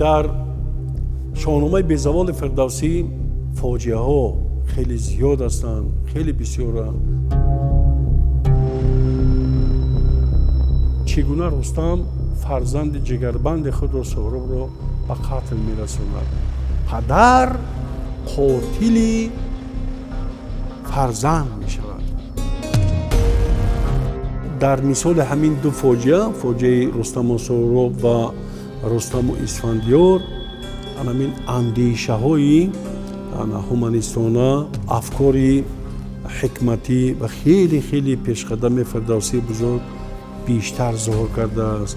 Дар Шоҳномаи безаволи Фирдавсӣ фоҷиаҳо хеле зиёд ҳастанд, хеле бисёранд. Чӣ гуна Рустам фарзанди ҷигарбанди худро, Соҳробро, ба қатл мерасонад? Падар қотили фарзанд мешавад. Дар мисоли ҳамин ду фоҷиа, фоҷиаи Рустаму Соҳроб ва Рустаму Исфандиёр, ҳамин андешаҳои ҳуманистона, афкори ҳикматӣ ва хеле хеле пешқадами Фирдавсии бузург бештар зоҳир кардааст.